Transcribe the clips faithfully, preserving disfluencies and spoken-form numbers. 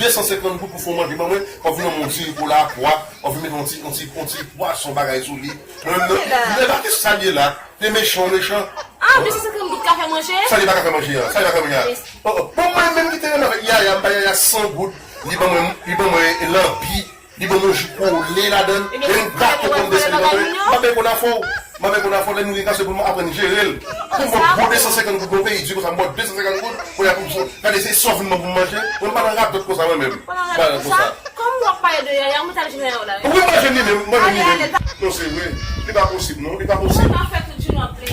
de san senkant goud pou fè w manje ban mwen, w ap vin ban mwen yon ti ripola pwa, w ap vin met yon ti, yon ti, yon ti pwason bagay sou li. Mwen menm, non, men pa ki sa l ye la. Te mechan, w mechan. Ah, de san senkant goud ka fè manje? Sa li pa ka fè manje an? Sa li pa ka fè manje an? Oh, oh. Bon, mwen menm ki te renmen avèk Yaya, m ba Yaya san goud, li ban mwen, li ban mwen lanbi, li ban mwen jou kole ladan l, e yon gato kòm desen li ban mwen. M ap bay konn afè w. M ap bay konn afè w, lè nou gen gason pou nou aprann jere l. Pou m ba w gwo de san senkant goud nan peyi di konsa, m ba w de san senkant goud, kounye a pou m gade se sa w vin ban pou m manje. Mwen m pa nan radòt konsa mwen menm. Pa nan radòt konsa. Kòm w ap pale de Yaya, mwen t al jwenn Yaya la. Wi, mwen jwenn li menm, mwen jwenn li menm. Non, se vre. Li pa posib, non, li pa posib.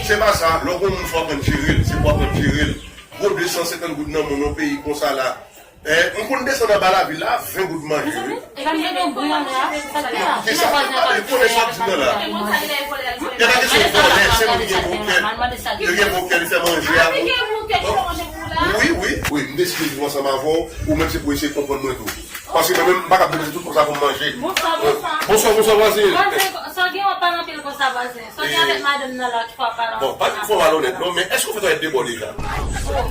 Se pa sa, lè w gon moun fò w aprann jere l, se pou w aprann jere l. Gwo de san senkant goud nan men w nan peyi konsa la. Eh, m konn desann anba lavil la, ven goud manje, wi. Ki sa? Ou konnen sa w di nan la? E pa kesyon vòlè, se moun ki gen bon kè. Yo gen bon kè, li fè manje a pou. Wi, wi, wi, m deside viv ansanm avè w, ou menm se pou w eseye konprann mwen tou. Paske mwen menm, m pa kab depanse tout konsa pou m manje. Bonswa, bonswa. Bonswa, bonswa, vwazen. Vwazen, sa w gen w ap pale anpil konsa, vwazen? Sa w gen avèk madanm nan la ki fè w ap pale anpil konsa? Bon, pa di m fè w malonèt, non, men èske w fè twalèt de bò deja?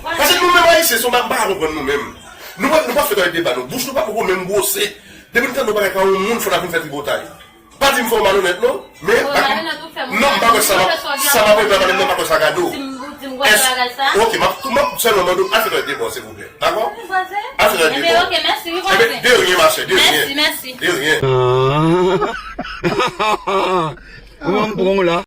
Paske nou menm Ayisyen, se yon bagay m pa ka konprann nou menm. Nou pa, nou pa fè twalèt de bò, non. Bouch nou pa poko menm gwosè. Depi n tande yon bagay ka yon moun, fò n ap vin fè tripotay. Pa di m fè w malonèt, non. Men, non, m pa kwè sa m ap, sa m ap regle avèk mwen, m pa kwè sa gade w. Èske, ok, m ap, m ap sèlman mande w, al fè twalèt de bò, silvouplè. Dakò? Al fè twalèt de bò. Ebyen, de rien, ma chère, de rien. De rien. Mwen m pran w la.